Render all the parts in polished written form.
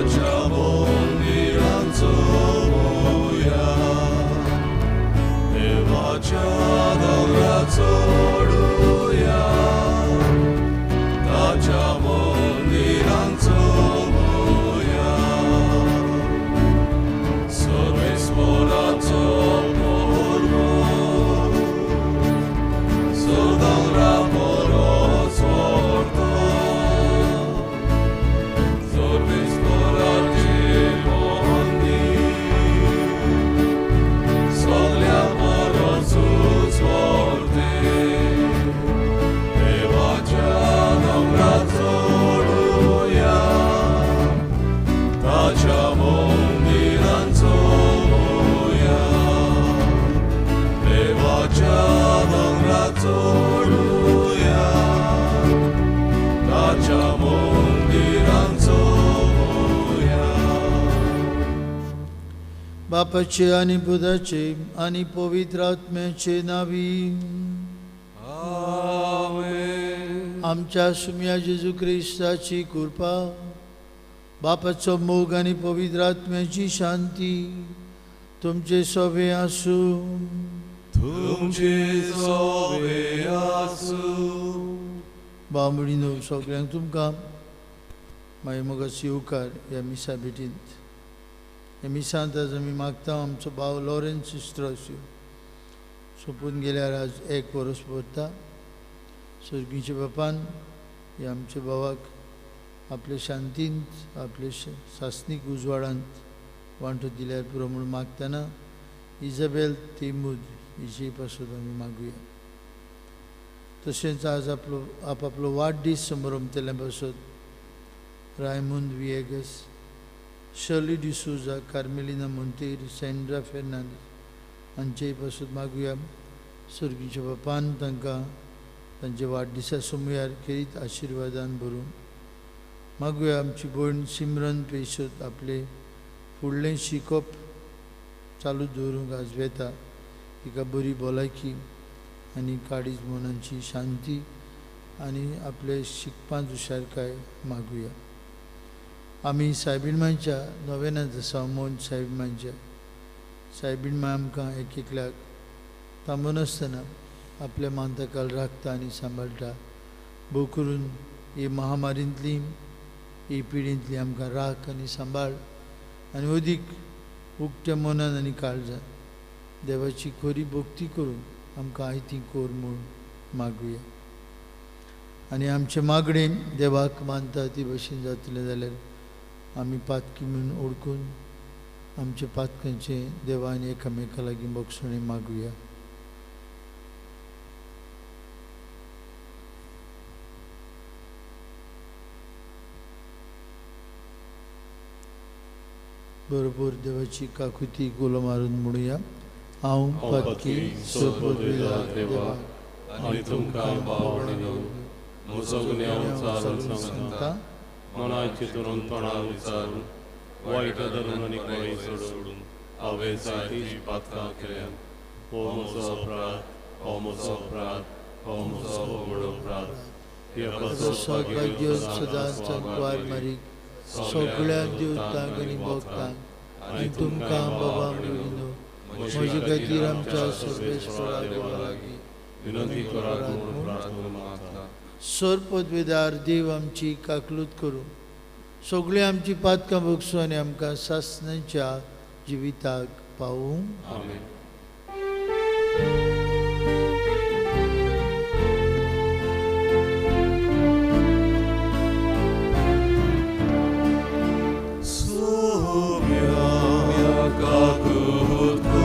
ताच्या मंदिरान चोवया, देवाच्या दोंगरा चडुया, ताच्या मंदिरान चोवया. सर्वेस्पराचो पोरबो दोंगरा परस व्हरतो, सर्वेस्पराचें मंदीर सगल्या परसूच व्हरतें. देवाच्या दोंगरा चडुया, ताच्या मंदिरान चोवया, देवाच्या दोंगरा चडुया, ताच्या मंदिरान चोवया. बापाचे आनी पुताचे आनी पवित्र आत्म्याचे नावी. आमेन. आमच्या सुम्या जेजू क्रिस्ताची कृपा, बापाचो मोग आनी पवित्र आत्म्याची शांती तुमचे सोबे आसूं. तुमचे सोबे आसूं. बांबडीनो, सगळ्यांक तुमकां मागीर मोगाचो येवकार ह्या मिसा भेटींत. ह्या मिसांत आज आमी मागता आमचो भाव लॉरेन्स इस्ट्रोसियो सोंपून गेल्यार आज एक वरस भरता. सर्गीच्या बापान ह्या आमच्या भावाक आपले शांतींत, आपले सासणीक उजवाडांत वांटो दिल्यार पुरो म्हूण मागतना इजाबेल तेमूद हिचे पासून आमी मागुया. तशेंच आज आपलो आपआपलो वाडदीस समरमतल्या पासत रायमुंद विएगस, शर्ली डिसोजा, कार्मेलिना मोंतेर, सँड्रा फेर्नांदीस हांचेय पासत मागुया. सर्गीच्या बापान तांकां तांच्या वाडदिसा समयार खेरीत आशिर्वादान भरून मागुया. आमची भयण सिमरन पेशत आपले फुडलें शिकप चालू दवरूंक आज वेता, तिका बरी भलायकी आनी काळीज मनाची शांती आनी आपले शिकपांत हुशारकाय मागुया. आमी सायबीण मांयच्या नोवेनांत आसा. मोन सायबीण मांयच्या सायबीण मांय आमकां एक एकल्याक थांबनासतना आपल्या मानताकाल राखता आनी सांबाळटा. भोव करून ही महामारींतली ही पिडींतली आमकां राख आनी सांबाळ आनी अदीक उक्त्या मनान आनी काळजान देवाची खरी भक्ती करून आमकां आयती कोर म्हूण मागुया. आनी आमचे मागणेन देवाक मानता ती भशेन जातलें जाल्यार आमी पातकी म्हूण ओळखून आमच्या पातकांचें देवान एकामेका लागीं बक्षणें मागुया. बरोबर देवाची काकुती गोलो मारून म्हणुया. हांव पातकी सोदपा देवा आनी तुमकां भावणो म्हजो गुन्यांव चारून सांगता, मनाक चिंतून तोंडार उच्चारून वायट धरून आनी गोंय सोडून हांवें जायतीं पातकां केल्यात. हो म्हजो अपराध, हो म्हजो अपराध, हो म्हजो व्हड अपराध. सौभाग्य सदांच संकवार मारीक सगळ्या देवतांक आनी भक्तांक आनी तुमकां बाबा भयणीनो म्हजे खातीर आमच्या सर्वेस्परा देवा लागीं विनंती करात म्हूण प्रार्थना मागता. सरपदवेदार देव आमची काकलूत करूं, सगळीं आमची पातकां भोगसूं आनी आमकां सासणाच्या जिविताक पावूं. आमेन. Somiya kakut ko,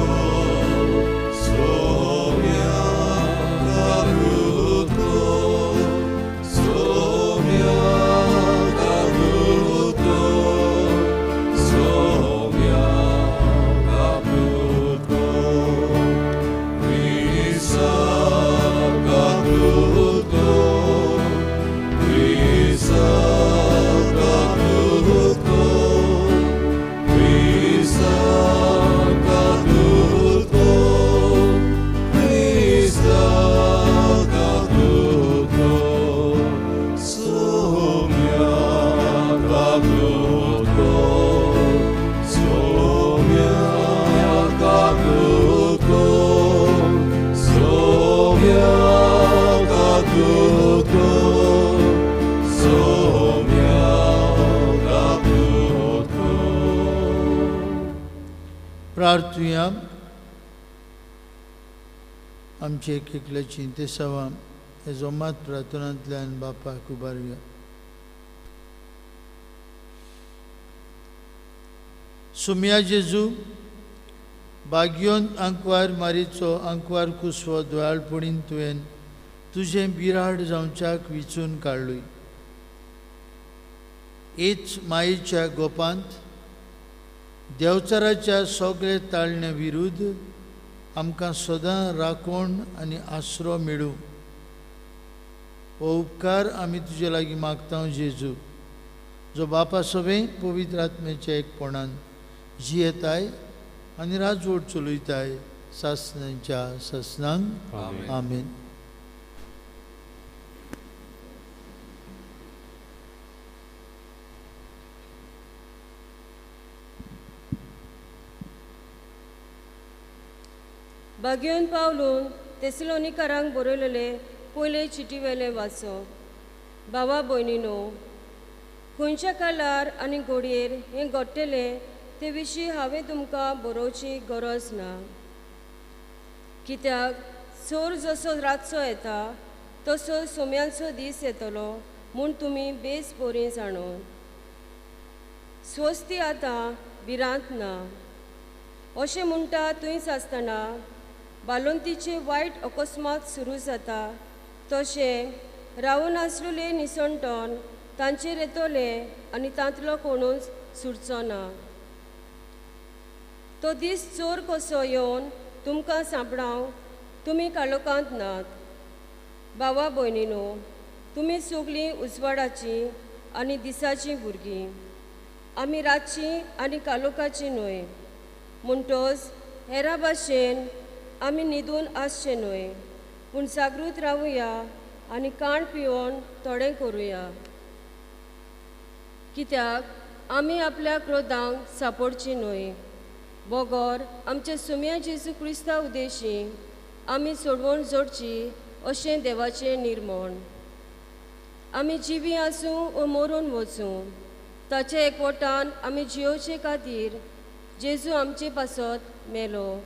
प्रार्थुया. आमचे एक एकल्याची तेसावां हे जोमात प्रार्थनांतल्यान बापाक उबारुया. सुम्या जेजू बागयोन आंकवार मारीचो आंकवार कुसवो दोयाळपणीन तुवें तुजें बिराड जावच्याक विचून काडलूय. एच मायेच्या गोपांत देवचाराच्या सगळे ताळणे विरुद्ध आमकां सदां राखण आनी आसरो मेळूं. हो उपकार आमी तुजे लागीं मागता जेजू, जो बापा सवें पवित्र आत्म्याच्या एकपणान जियेताय आनी राजवट चलयताय सासणांच्या सासणांक. आमेन. बागेवन पावलून तेसलोनिकारांक बरयलेले पयले चिटी वेलें वाचप. भावा भयणीनो, खंयच्या काळार आनी घडयेर हें घडटलें ते विशीं हांवें तुमकां बरोवची गरज ना. कित्याक चोर जसो रातचो येता तसो सोम्यांचो दीस येतलो म्हूण तुमी बेस बरी जाणून. स्वस्ती आतां भिरांत ना अशें म्हणटा थंयच आसतना बालोंतीचे वायट अकस्मात सुरू जाता तशें रावून आसलेले निसणटन तांचेर येतले आनी तांतलो कोणूच सुटचो ना. तो दीस चोर कसो येवन तुमकां सांपडाव तुमी कालोकांत नात. भावा भयणीनो, तुमी सगळीं उजवाडाचीं आनी दिसाचीं भुरगीं, आमी रातचीं आनी कालोकाचीं न्हय. म्हणटच हेरा भाशेन आमी न्हिदून आसचें न्हय, पूण जागृत रावया आनी काण पिवन थोडें करुया. कित्याक आमी आपल्या क्रोधांक सापडची न्हय, बगर आमच्या सुम्या जेजू क्रिस्ता उद्देशी आमी सोडवण जोडची अशें देवाचें निर्मण. आमी जिवी आसूं वो मरून वचूं ताच्या एकवटान आमी जियोवचे खातीर जेजू आमचे पासत मेलो.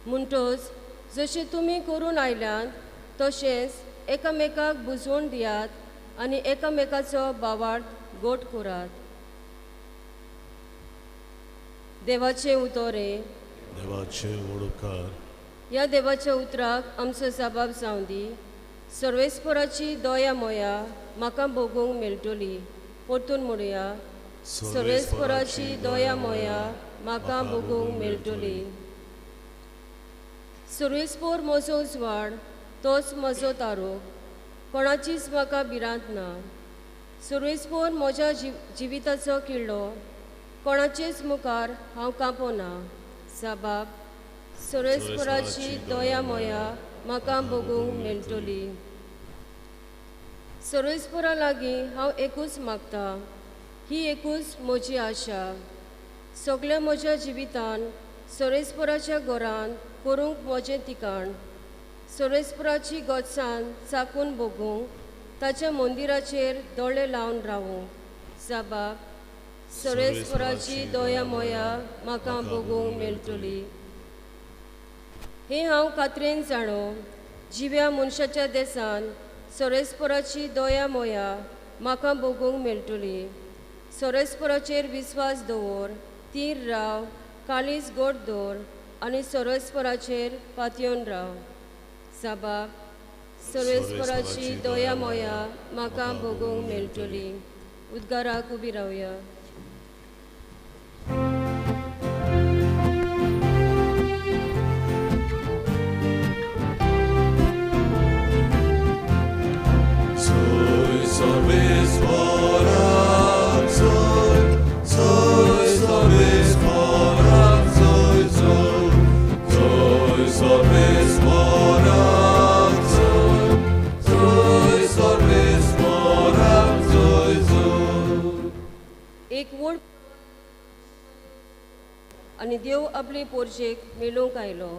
म्हणटच जशें तुमी करून आयल्यात तशेंच एकामेकाक बुजवण दियात आनी एकामेकाचो भावार्थ गोट करात. देवाचें उतर हें. देवाचें उपकार. ह्या देवाच्या उतराक आमचो जबाब जावं दी. सर्वेस्पराची दया मोया म्हाका भोगूंक मेळटली. परतून म्हणुया, सर्वेस्पराची दया मोया म्हाका भोगूंक मेळटली. सर्वेस्पोर म्हजो उजवाड, तोच म्हजो तारो, कोणाचीच म्हाका भिरांत ना. सर्वेस्पोर म्हज्या जिविताचो किल्लो, कोणाचेच मुखार हांव कांपना. साबाब, सर्वेस्पराची दया मोया म्हाका भोगूंक मेळटली. सर्वेस्परा लागीं हांव एकूच मागता, ही एकूच म्हजी आशा. सगल्या म्हज्या जिवितान सर्वेस्पराच्या घरान करूंक म्हजें ठिकाण, सर्वेस्पराची गोत्सान चाकून भोगूंक ताच्या मंदिराचेर दोळे लावन रावूं. साबाब, सर्वेस्पराची दया मोया म्हाका भोगूंक मेळटली. हें हांव खात्रेन जाणो, जिव्या मनशाच्या देसान सर्वेस्पराची दया मोया म्हाका भोगूंक मेळटली. सर्वेस्पराचेर विस्वास दवर, तीर राव, काळीज गोड दवर आनी सर्वेस्पराचेर पातयेवन राव. साबाब, सर्वेस्पराची दया मोया म्हाका भोगूंक मेळटली. उद्गाराक उबी रावया. एक व्हड आनी देव आपले पोरजेक मेळूंक आयलो.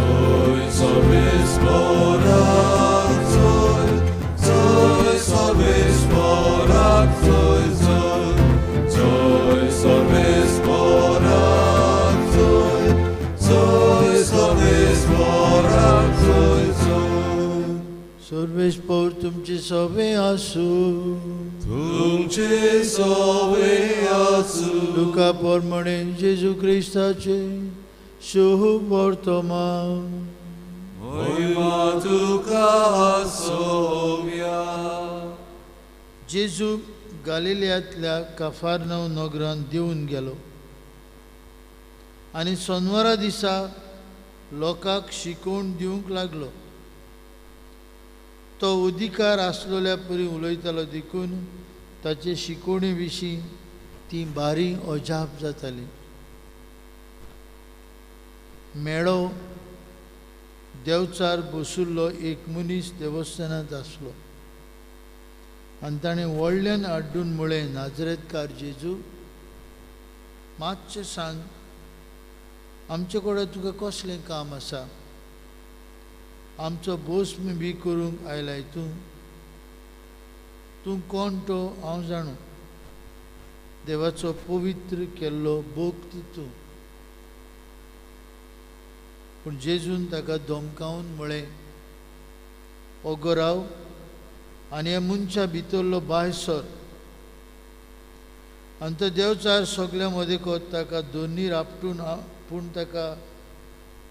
Soy सर्वेश पौर तुमचे सवे आसू. तुमचे सवे आसू. लुका प्रमाणे जेजू क्रिस्ताचे शुभ वर्तमान. महिमा तुका सोम्या. जेजू गालिलियांतल्या काफारनव नगरांत देंवून गेलो आनी सोनवारा दिसा लोकांक शिकोवण दिवंक लागलो. तो अधिकार आसलेल्या परी उलयतालो देखून ताचे शिकोवणे विशीं ती बारी अजाप जाताली. मेळो देवचार बसुल्लो एक मनीस देवस्थानांत आसलो आनी ताणें व्हडल्यान आड्डून म्हळें, नाजरेतकार जेजू, मातशें सांग, आमचे कडेन तुका कसलें काम आसा? आमचो भस्म बी करूंक आयलाय तूं? तूं कोण तो हांव जाणू, देवाचो पवित्र केल्लो भक्त तूं. पूण जेजून ताका धमकावन म्हळें, ओगो राव आनी ह्या मनशा भितरलो भायर सर. आनी तो देवचार सगल्या मदें ताका दोनी रापटून पूण ताका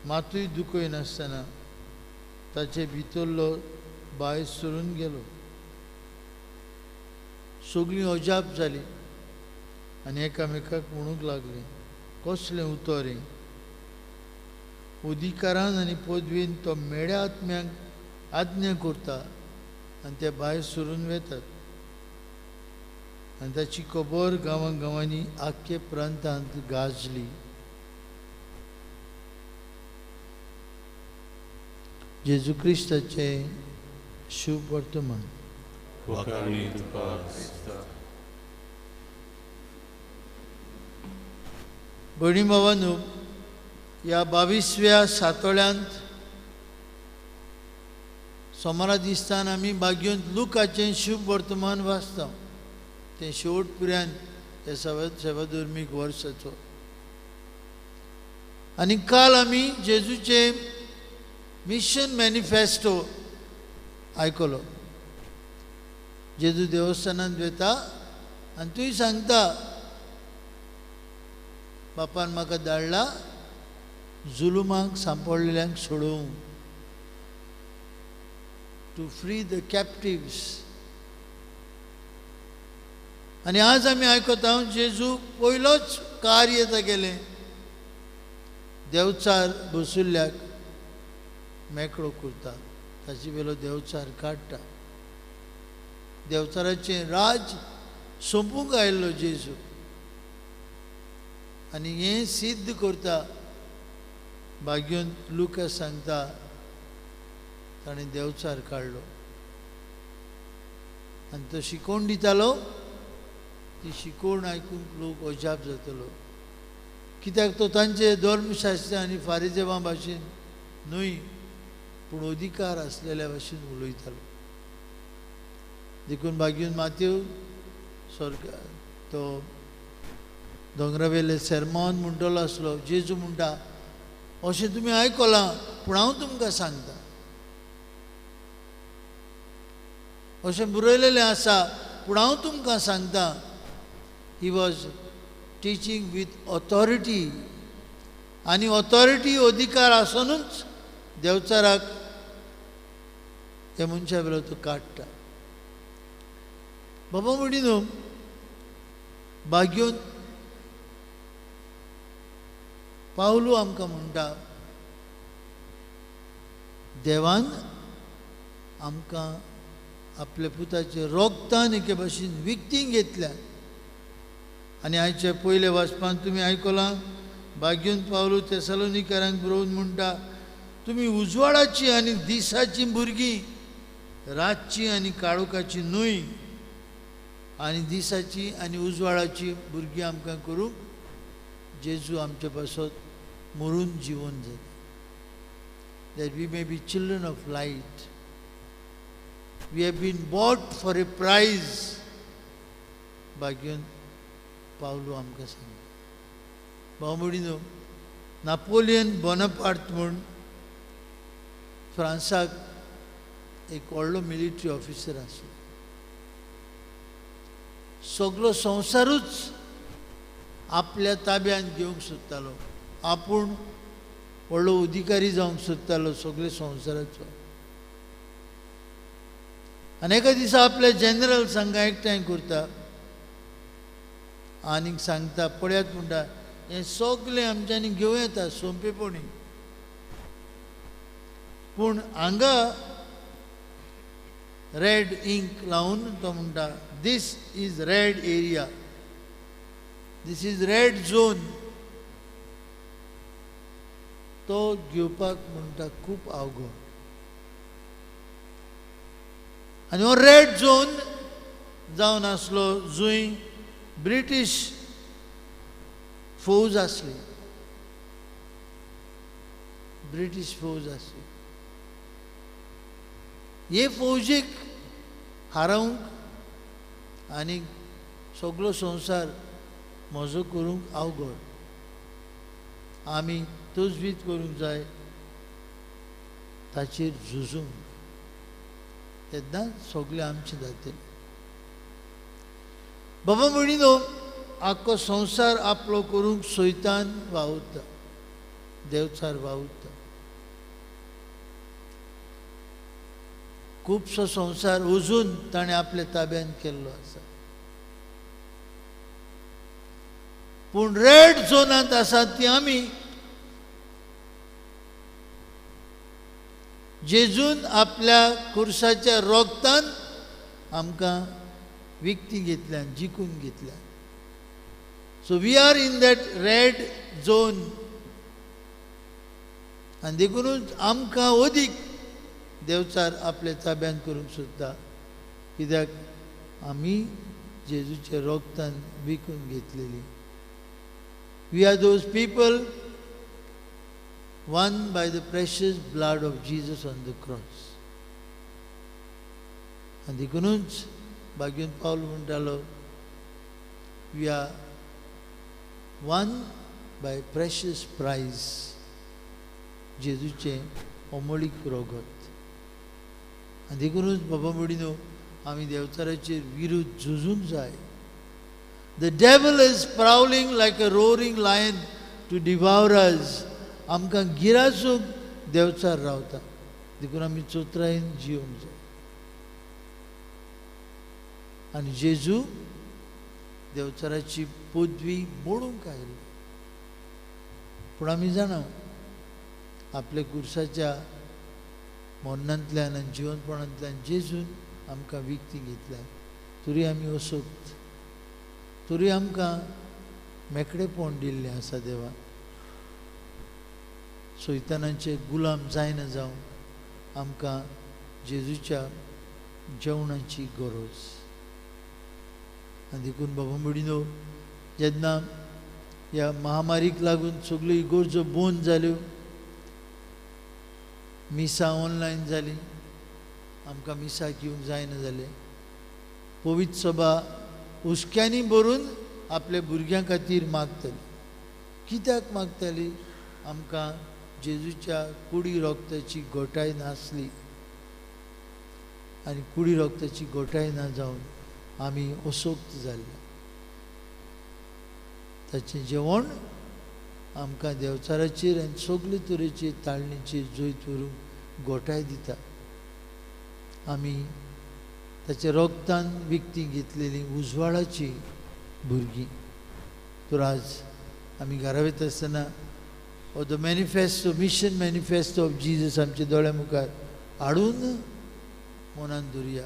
मातूय दुखयनासतना ताचे भितरलो भायर सरून गेलो. सगळीं अजाप जाली आनी एकामेकाक म्हणूंक लागलीं, कसलें उतर हें? अधिकारान आनी पदवीन तो मेळ्या आत्म्यांक आज्ञा करता आनी ते भायर सरून वेतात. आनी ताची खबर गांवां गांवांनी आख्खे प्रांतांत गाजली. जेजू क्रिस्ताचें शुभ वर्तमान. भयणी भावांनो, ह्या 22व्या सातोळ्यांत सोमारा दिसतान आमी बागयोंत लुकाचें शुभ वर्तमान वाचता. तें शेवट पुऱ्यान ह्या सेवाधर्मीक वर्साचो. आनी काल आमी जेजूचें मिशन मॅनिफेस्टो आयकलो. जेजू देवस्थानांत वता आनी थंय सांगता, बापान म्हाका धाडला जुलुमाक सांपडलेल्यांक सोडोवंक, टू फ्री the captives. आनी आज आमी आयकता जेजू पयलोच कार्य तागेलें देवचार बसुल्ल्याक मेकळो करता, ताचे वेलो देवचार काडटा. देवचाराचें राज सोंपूंक आयिल्लो जेजू आनी हें सिद्ध करता. बागयोन लुका सांगता ताणें देवचार काडलो आनी तो शिकोवण दितालो. ती शिकोवण आयकूंक लोक अजाप जातलो, कित्याक तो तांचे धर्मशास्त्र आनी फारिजेवां भाशेन न्हय पूण अधिकार आसलेल्या भाशेन उलयतालो. देखून बागयोन माथ्यू सरकार तो दोंगरावेले सेरमॉन म्हणटलो आसलो. जेजू म्हणटा, अशें तुमी आयकलां पूण हांव तुमकां सांगता, अशें बरयलेलें आसा पूण हांव तुमकां सांगता. He was teaching with authority. आनी ऑथॉरिटी अधिकार आसुनूच देवचाराक त्या मनशा वेलो तो काडटा. बाबा म्हणी न्हू, बागयोन पावलू आमकां म्हणटा, देवान आमकां आपल्या पुताचे रोगतान एके भाशेन विकतीं घेतल्या. आनी आयचे पयले वाचपान तुमी आयकलां, बागयोन पावलू तेसलोनिकारांक बरोवन म्हणटा, तुमी उजवाडाची आनी दिसाची भुरगीं, रातची आनी काळोखाची न्हय. आनी दिसाची आनी उजवाडाची भुरगीं आमकां करूंक जेजू आमचे पासत मरून जिवन जाता. That we may be children of light. We have been bought for a price. बागयोन Pavlu आमकां सांगता. भाव भयणीनो, नापोलियन बोनापार्ट म्हूण फ्रांसाक एक व्हडलो मिलिटरी ऑफिसर आसलो. सगलो संवसारूच आपल्या ताब्यांत घेवंक सोदतालो, आपूण व्हडलो अधिकारी जावंक सोदतालो सगळे संवसाराचो. आनी एका दिसा आपल्या जनरल संघा एकठांय करता आनीक सांगता, पळयात म्हणटा, हें सगळें आमच्यांनी घेवं येता सोंपेपणी, पूण हांगा रेड इंक लावन तो म्हणटा, this is red area, this is red zone. तो घेवपाक म्हणटा खूब अवघड. आनी हो रेड झोन जावन आसलो जंय ब्रिटीश फौज आसली, ब्रिटीश फौज आसली. हे फौजीक हारोवंक आनी सगलो संवसार म्हजो करूंक अवघड. आमी तजवीज करूंक जाय ताचेर झुजूंक, तेन्ना सगळें आमचें जातलें. बाबा म्हणिनो आख्खो संवसार आपलो करूंक सैतान वावुरता, देवचार वावुरता. खुबसो संवसार अजून ताणें आपल्या ताब्यांत केल्लो आसा, पूण रेड झोनांत आसात ती आमी. जेजून आपल्या कुर्साच्या रोगतान आमकां विकती घेतल्यान, जिखून घेतल्यान. So we are in that red zone. आनी देखुनूच आमकां अदीक देवचार आपल्या ताब्यांत करूंक सोदता, कित्याक आमी जेजूच्या रोगतान विकून घेतलेली. We are those people won by the precious blood of Jesus on the cross. आनी देखुनूच भाग्यून पावल म्हणटालो, we are won by precious price, जेजूचें अमोळीक रोगत. आनी देखुनूच बाबा भयणीनो आमी देवचाराचेर विरुद्ध झुजूंक जाय. The devil is prowling like a roaring lion to devour us. आमकां गिरासूंक देवचार रावता, देखून आमी चोत्रायेन जिवंक जाय. आनी जेजू देवचाराची पदवी मोडूंक आयलो, पूण आमी जाणा आपल्या कुर्साच्या मरणांतल्यान आनी जिवनपणांतल्यान जेजून आमकां विकती घेतल्या. तरी आमी असोक्त, तरी आमकां मेकळेपण दिल्लें आसा देवान. सैतानाचे गुलाम जायना जावंक आमकां जेजूच्या जेवणाची गरज. आनी देखून बाबा भयणीनो जेन्ना ह्या महामारीक लागून सगळ्यो इगर्जो बंद जाल्यो, मिसां ऑनलायन जालीं, आमकां मिसाक येवंक जायना जालें. पवित्र सभा हुस्क्यांनी भरून आपल्या भुरग्यां खातीर मागताली. कित्याक मागताली? आमकां जेजूच्या कुडी रोगताची गोठाय नासली, आनी कुडी रोगताची गोठाय ना जावन आमी असोक्त जाल्ले. ताचें जेवण आमकां देवचाराचेर आनी सगळे तरेचे ताळणीचेर जैत व्हरूंक गोठाय दिता. आमी ताच्या रोगतान विकती घेतलेली उजवाडाची भुरगीं. तर आज आमी घरा वयता आसतना हो the manifesto, mission manifesto of Jesus आमच्या दोळ्या मुखार हाडून मनान धरुया.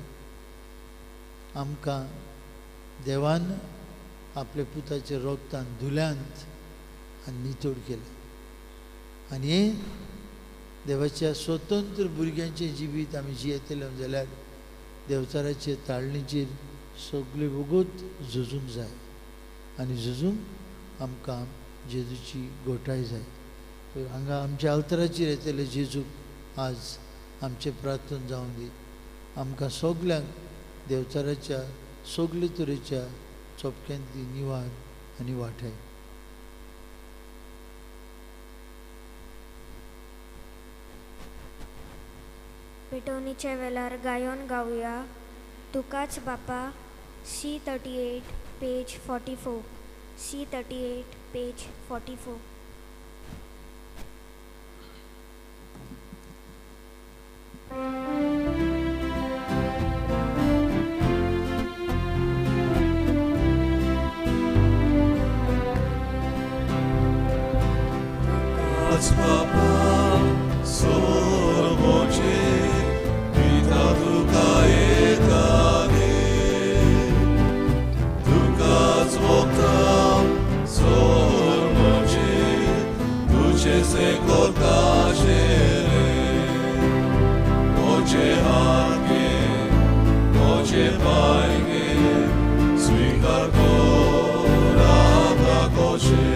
आमकां देवान आपल्या पुताच्या रोगतान धुल्यांत आनी नितळ केलें, आनी हें देवाच्या स्वतंत्र भुरग्यांचें जिवीत आमी जियेतले जाल्यार देवचाराचे ताळणीचेर सगळे वगत झुजूंक जाय, आनी झुजूंक आमकां जेजूची गोठाय जाय. तर हांगा आमच्या अल्तराचेर येतले जेजूक आज आमचें प्रार्थना जावन दी. आमकां सगल्यांक देवचाराच्या सगळे तरेच्या चोपक्यांतली निवार आनी वाठाय. पेटोवणीच्या वेळार गायोन गावया तुकाच बापा C38 page 44 C38 page 44. Papa, sormoce, pita tuca etane, tuca zvoctam, sormoce, duce se corcasere, oce harge, oce paige, svicar cora coce.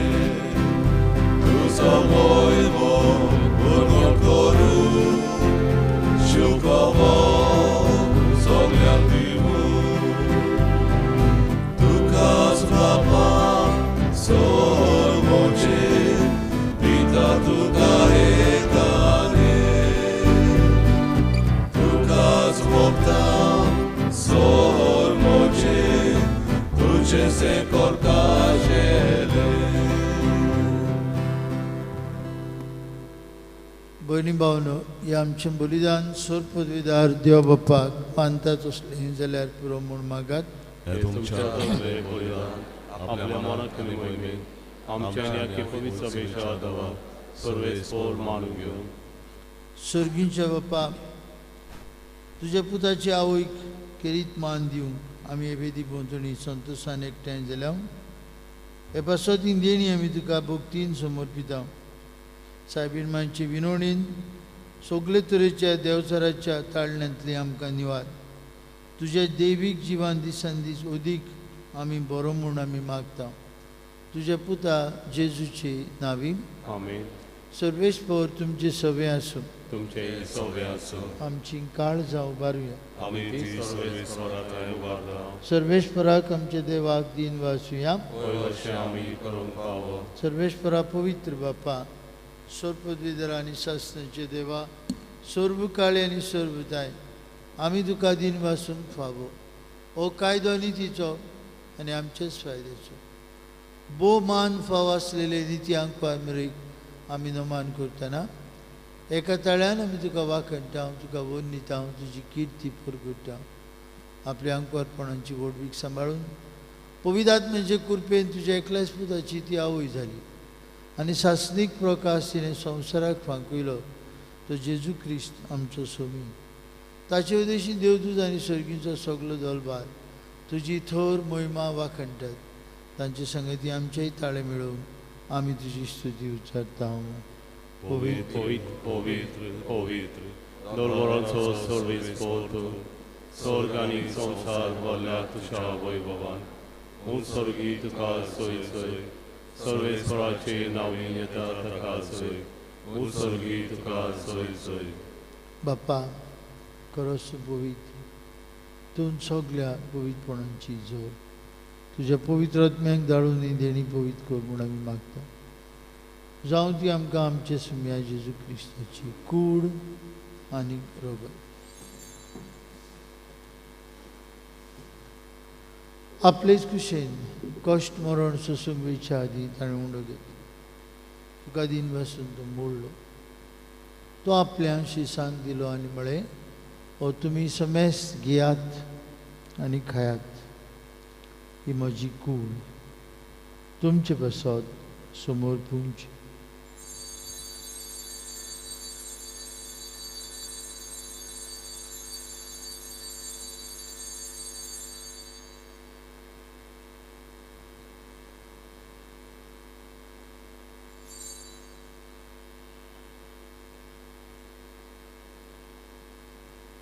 Se corcajele. भयणी भावनो हे आमचें बलिदान सोर पदवीदार देव बाप्पाक मानतात असलें जाल्यार पुरो म्हूण मागात. आपल्या मनाक आमच्या पवित्र सभेच्या देवा सर्वेस्पोर मानून घेवन सर्गींच्या बाप्पा तुज्या पुताची आवयक केरीत मान दिवन आमी हे वेदी भोंवतणी संतोशान एकठांय जाल्या. हे पासत ही देणी आमी तुका भक्तीन समर्पिता. सायबीण मांयचे विनवणीन सगळे तरेच्या देवचाराच्या ताळण्यांतली आमकां निवार. तुज्या दैवीक जिवान दिसान दीस अदीक आमी बरो म्हूण आमी मागता. तुज्या पुता जेजूचे नावी आमेन. सर्वेस्पोर तुमचे सवे आसूं तुमचे सवे आसूं. आमची काळजां उबारुया. आमी ती सर्वेस्परा थंय उबारता. सर्वेस्पराक आमच्या देवाक दीन वासुया. अशें आमी करूंक फावो. सर्वेस्परा पवित्र बापा सर्वपदवीधर आनी शास्त्रांचे देवा सर्व काळे आनी सर्वताय आमी तुका दीन वासूंक फावो. हो कायदो नितीचो आनी आमचेच फायद्याचो. भोव मान फाव आसलेले नित्यांक पारंपरीक आमी नमान करतना एका ताळ्यान आमी तुका वाखणटा, तुका वर्णिता, तुजी किर्ती परगटा. आपल्या अंकवारपणांची व्हडवीक सांबाळून पवित्र कृपेन तुज्या एकल्याच पुताची ती आवय जाली आनी सासणीक प्रकाश तिणें संवसाराक फांकयलो तो जेजू क्रिस्त आमचो सोमी. ताचे उद्देशी देवदूत आनी सर्गींचो सगलो दलबार तुजी थोर मोहिमा वाखणटात. तांचे संगती आमचेय ताळे मेळोवन आमी तुजी स्तुती उच्चारता. पवित्र पवित्र पवित्र दरवरांचो सर्वेस्पोर तूं स्वर्ग आनी संवसार भरल्या तुज्या वैभवान. उत्सर्गी तुका सोय सोय सर्वेस्पराचे नांव येता ताका सोय उत्सर्गी तुका सोय सोय. बाप्पा खरोच पवित्र तूं सगल्या पवित्रपणांची जोर. तुज्या पवित्र आत्म्याक धाडून ही देणी पवित्र कर म्हूण आमी मागता. जावं ती आमकां आमचे सुम्या जेजू क्रिस्ताची कूड आनी रगत. आपलेच कुशेन कश्ट मरण सोसूंक वयच्या आदीं ताणें उंडो घेतलो. तुका दीन बसून तो मोडलो. तो आपल्या शिसांक दिलो आनी म्हळें, हो तुमी समेस्त घेयात आनी खायात. ही म्हजी कूड तुमचे पासत समोर पुंची.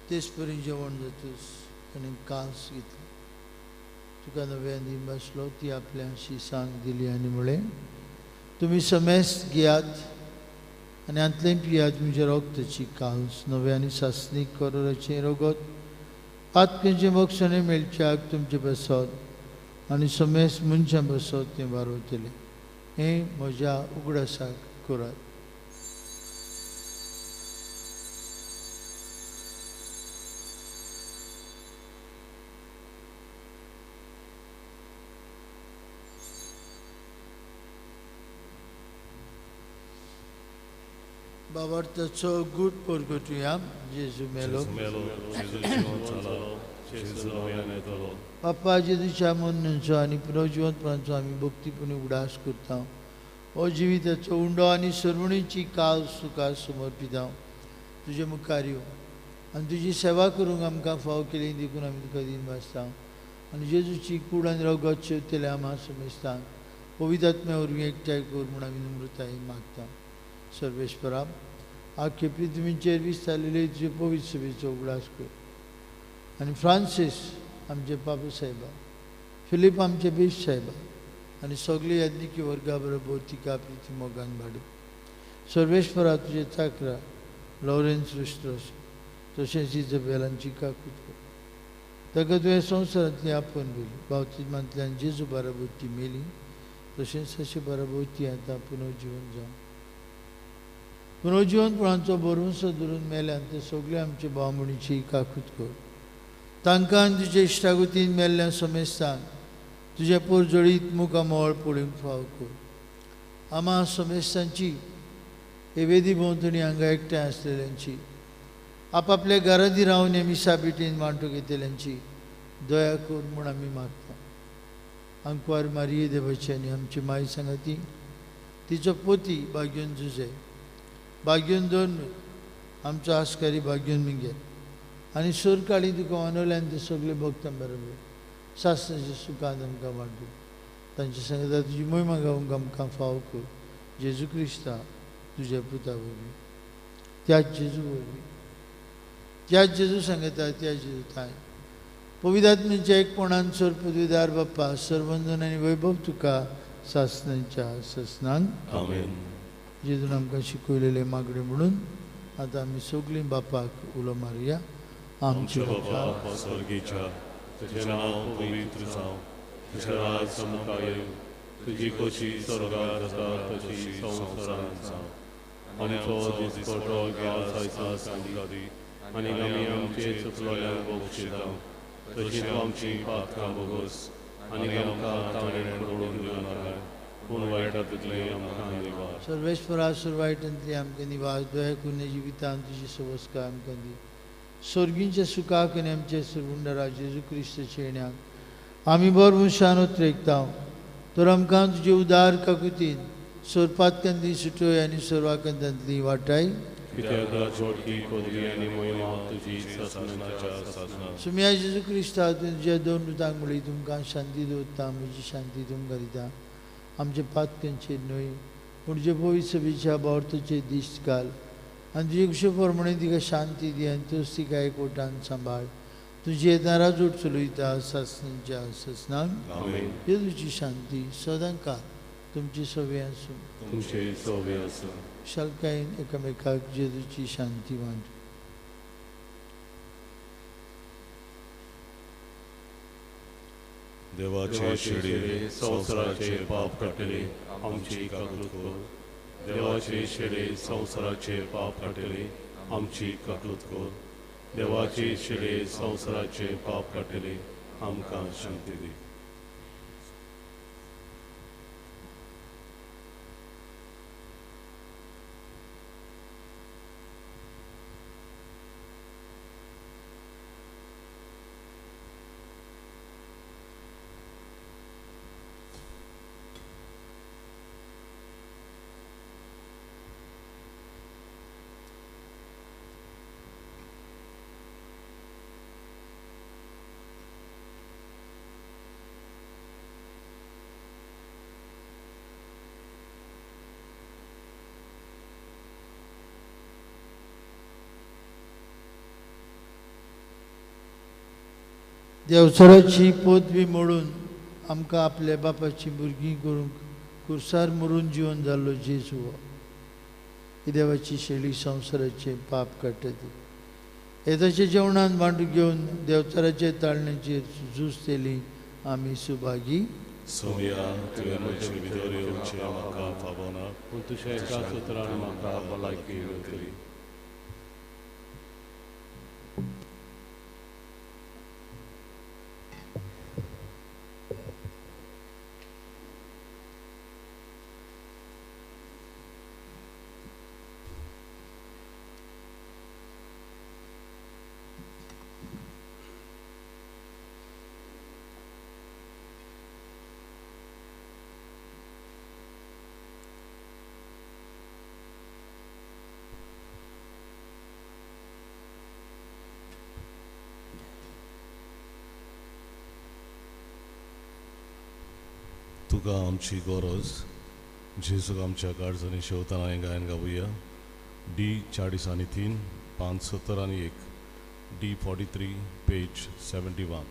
तेच परी जेवण जातूच ताणें कास घेतली. तुका नव्यान दीन बसलो ती आपल्या शिसांक दिली आनी म्हळें, तुमी समेस्त घेयात आनी हांतलें पियात. म्हज्या रगताची काल्स नव्या आनी सासणीक करोराचें रगत पातकेचें बक्षणें मेळच्याक तुमचे पासत आनी समेस्त मनशां पासत तें वारवतलें. हें म्हज्या उगडासाक करात. बाबार्थाचो गूट परगटुया. जेजू मेलो, बाप्पा जेजूच्या मरणाचो आनी पुनर्जिवंतपणाचो आमी भक्तीपणी उगडास करता. हो जिविताचो उंडो आनी सर्वणीची काल सुखा समर्पिता तुजे मुखार येवं आनी तुजी सेवा करूंक आमकां फाव केली देखून आमी तुका दीन भासता. आनी जेजूची कूड आनी रगत शेवतले आमा समेस्तांक पवित्र आत्म्या वरवीं एकठांय कर म्हूण आमी नम्रतायेन मागता. सर्वेश्वरा, आख्खे पृथ्वीचेर विस्तारलेले तुजे पवित्र सभेचो उगडास कर आनी फ्रांसीस आमचे पापा साहेबा, फिलीप आमचे बेश साहेबा आनी सगळे याज्ञिकी वर्गा बरोबर तिका प्रिती मोगान भाडू. सर्वेश्वरा, तुजे चाकरा लॉरेन्स रुस्ट्रोस तशेंच इजबेलांची काकूत कर. ताका तुवें संवसारांतली आपोवन व्हेली, बावतिज्मांतल्यान जेजू बराबर ती मेली, तशेंच अशें बराबर ती आतां पुनर्जिवन जावं. पुनर्जिवनपणाचो भरवंसो धरून मेल्यान ते सगळे आमचे भावभयणीची काकूत कर. तांकां आनी तुजे इश्टागतीन मेल्ल्या समेस्तांक तुज्या पोरजळीत मुखामळ पळोवंक फाव कर. आमा समेस्तांची हे वेदी भोंवतणी हांगा एकठांय आसलेल्यांची, आपापल्या घरांनी रावन हे मिसा भेटीन वांटो घेतल्यांची दया कर म्हूण आमी मागता. आंकवार मारिये देवाची आनी आमची माय सांगाती, तिचो पोती भाग्योन जुजे, भाग्योन दोन आमचो आस्कारी भाग्योन मिगेल आनी सोरकाळी तुका अनवल्यान ते सगळे भक्तां बरोबर सासणाच्या सुखान आमकां वांटू. तांच्या सांगता तुजी मोहिमा गावंक आमकां फाव कर. जेजू क्रिस्ता तुज्या पुता वरवीं, त्याच जेजू वरवीं, त्याच जेजू सांगता, त्याच जेजू थांय पवित्र आत्म्याच्या एकपणान सर पदवीदार बाप्पा सर्वंदन आनी वैभव तुका सासणाच्या सासणांक. आमेन. जेजून आमकां शिकयलेले मागणें म्हणून आतां आमी सगळीं बापाक उलो मारुया. आमच्या बापा स्वर्गीच्या, तुझें नांव पवित्र जावं, तुजें राज आमकां येवं, तुजी खोशी स्वर्गार जाता तशी संवसारांत जावं. आमचो दिसपटो घास आयज आमकां दी आनी आमी आमचे चुकलोल्यांक बक्षिता तशी तूं आमची पातकां भोगोस आनी आमकां ताणें पडून दिवं नाका, पूण वायटांतलें आमकां निवास. सर्वेश्वरा, सर्वायटांतली आमकां निवास, दया करून जिवितांत तुजी सवस्काय आमकां दी. स्वर्गींच्या सुखाक आनी आमच्या सरवुंडरा जेजू क्रिस्ताच्या येण्याक आमी बरवंशान उतरेकता. तर आमकां तुजे उदार काकुतीन सोरपातकांतली सुटोय आनी सोरवाकांतांतली वाटाय. सुम्या जेजू क्रिस्ता, तुज्या दोन दुतांक म्हणली, तुमकां शांती दवरता, म्हजी शांती तुमकां दिता. आमच्या पातकांचेर न्हय पूण जे पवित्र सभेच्या बावर्थाचेर दिश्ट घाल आनी तुजे कुशे प्रमाणे तिका शांती दी आनी तूंच तिका एकवटान सांबाळ. तुजी येतना राजवट चलयता सासणाच्या सासणाक. जेजूची शांती सदांकाळ तुमची सवे आसूं. तुमचे सवे आसूं. खुशालकायेन एकामेकाक जेजूची शांती वांटू. देवाचे शेडे संवसाराचे पाप काडटले आमची काकूत कर. देवाचे शेडे संवसाराचे पाप काडटले आमची काकूत कर. देवाचे शेडे संवसाराचे पाप काडटले आमकां शांती दी. देवसराची पदवी मोडून आमकां आपल्या बापाची भुरगीं करूंक कुर्सार मरून जिवन जाल्लो जेजू हो. ही देवाची शैली संवसाराचें पाप काडटा ती. येताच्या जेवणान वांटू घेवन देवचाराचे ताळण्याचेर झुजतली आमी सुभागी. सोमया, तुवें म्हजे भितर येवचें म्हाका फावना, पूण तुज्या एका उतरान म्हाका भलायकी मेळटली. तुका आमची गरज जेजूक आमच्या काळजांनी शेवताना हें गायन गावया. D 43 571, D 43 page 71.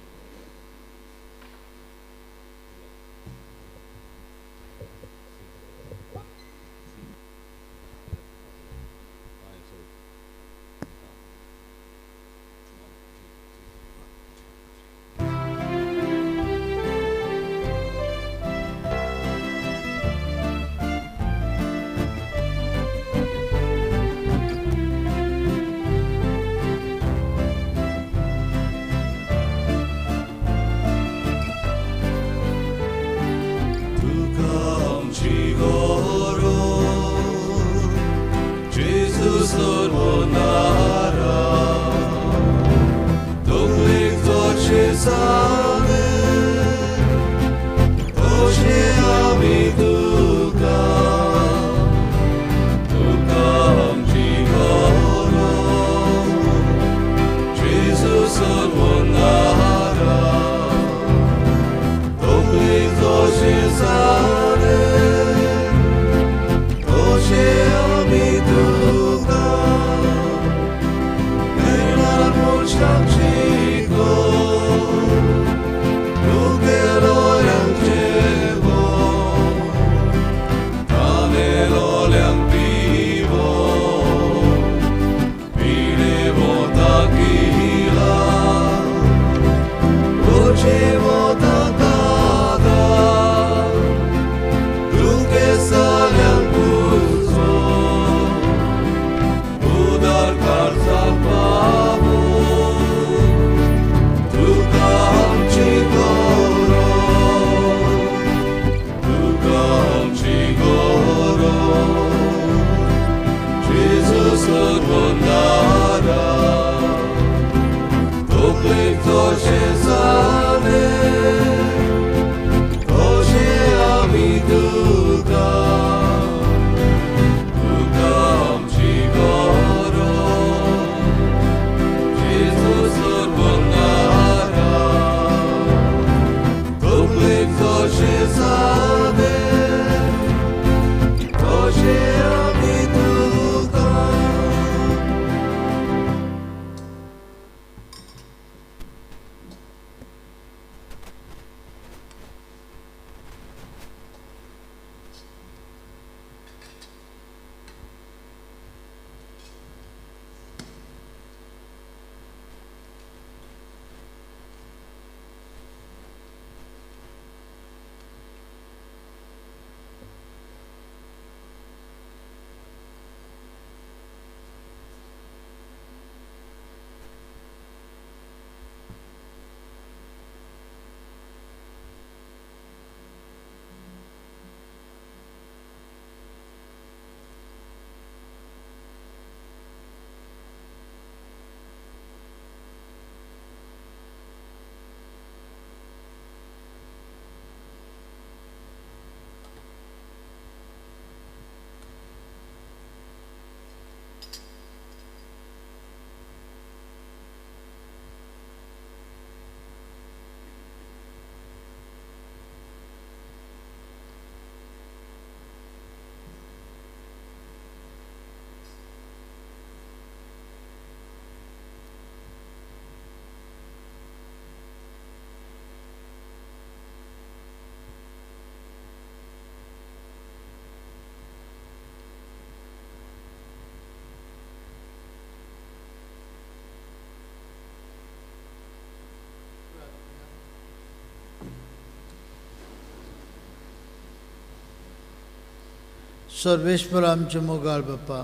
Sarveshwar आमचे मोगाळ बापा,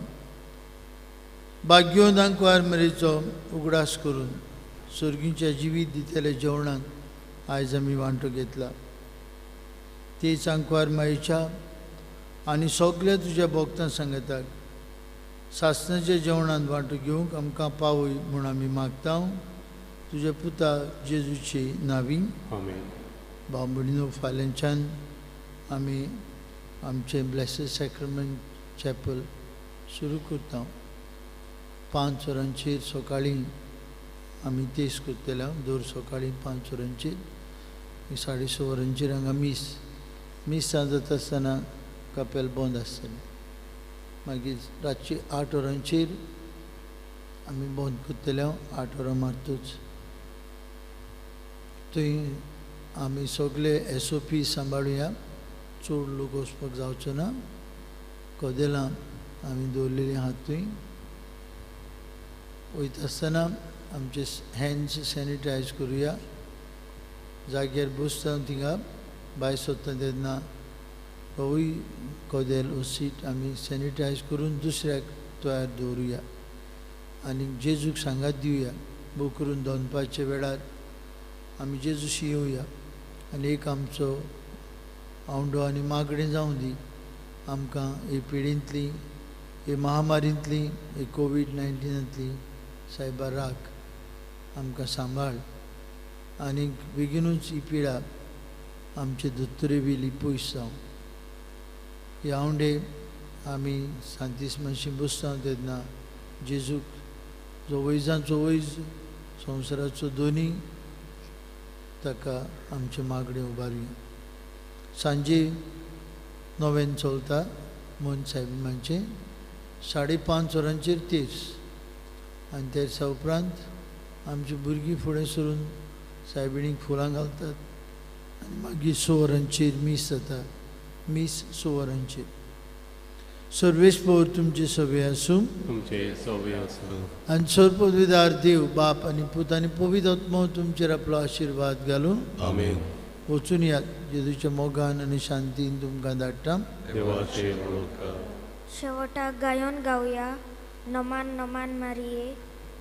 भाग्योन आंकवार मरेचो उगडास करून सर्गीच्या जिवीत दितले जेवणांत आयज आमी वांटो घेतला. तेच आंकवार मायेच्या आनी सगल्या तुज्या भक्तां सांगतात सासणाच्या जेवणांत वांटो घेवंक आमकां पावय म्हूण आमी मागता तुज्या पुता जेजूची नावी. आमेन. भाव भयणीनो, फाल्यांच्यान आमी आमचें ब्लेसेड सॅक्रमेंट चॅपल सुरू करता. 5 वरांचेर सकाळीं आमी तेस करतले. दर सकाळीं 5 वरांचेर 6:30 वरांचेर हांगा मीस मिसां जाता आसतना कपेल बंद आसतलें. मागीर रातची 8 वरांचेर आमी बंद करतले. 8 वरां मारतूच थंय आमी सगळे SOP सांबाळुया. चड लोक वचपाक जावचो ना. कदेलां आमी दवरलेलीं आहात थंय. वयता आसतना आमचे हँड्स सॅनिटायज करुया. जाग्यार बसता थिंगा भायर सरता तेन्ना होवूय कदेल ओ सीट आमी सॅनिटायज करून दुसऱ्याक तयार दवरुया आनी जेजूक सांगात दिवया. बो करून दनपारच्या वेळार आमी जेजूशी येवया आनी एक आमचो आवंडो आनी मागणें जावं दी आमकां हे पिडींतली, हे महामारींतली, हे कोवीड-19तली सायबा राख, आमकां सांबाळ आनी बेगीनूच ही पिडा आमचे धर्तरे वयली पयस जावं. हे आवंडे आमी सांतीसमाशी बसता तेन्ना जेजूक जो वैजांचो वैज, संवसाराचो दोनी, ताका आमचें मागणें उबारुया. सांजे नोवेन चलता मोन सायबीमांचें 5:30 वरांचेर तेर्स आनी तेर्सा उपरांत आमची भुरगीं फुडें सरून सायबिणीक फुलां घालतात आनी मागीर 6 वरांचेर मीस जाता. मीस 6 वरांचेर. सर्वेस्पोर तुमचे सवे आसूं, तुमचे सवे आसूं. आनी सर्वपदवीदार देव बाप आनी पूत आनी पवित्र आत्मो तुमचेर आपलो आशिर्वाद घालूं. आमेन. वचून यात. जेजूच्या मोगान आनी शांतीन तुमकां धाडटा. देवाचे उपकार. शेवटाक गायन गावया नमान नमान मारिये.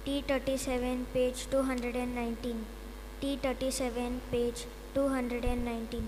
T37 page 219. T37 page 219.